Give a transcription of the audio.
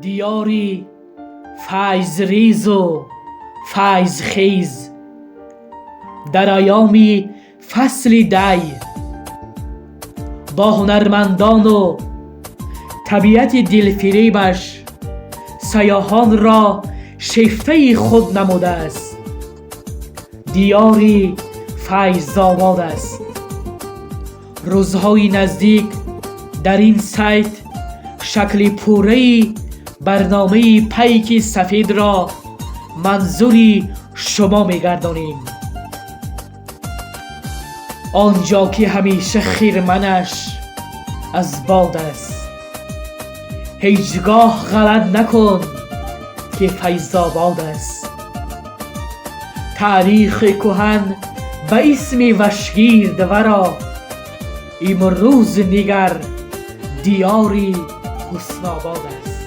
Диёри файзрезу файзхез дар айёми фасли дай бо ҳунармандону табиати дилфиребаш сайёҳонро шефтаи худ намудааст. Диёри Файзобод аст. Рӯзҳои наздик дар ин сайт шакли пурраи барномаи Пайки сафедро манзури шумо мегардонем. Он ҷо ки ҳамеша хирманаш аз бод аст, ҳеҷ гоҳ ғалат накун, ки Файзобод аст. Таърихи кӯҳан ба исми Вашгирд варо имрӯз нигар, диёри Ҳуснобод аст.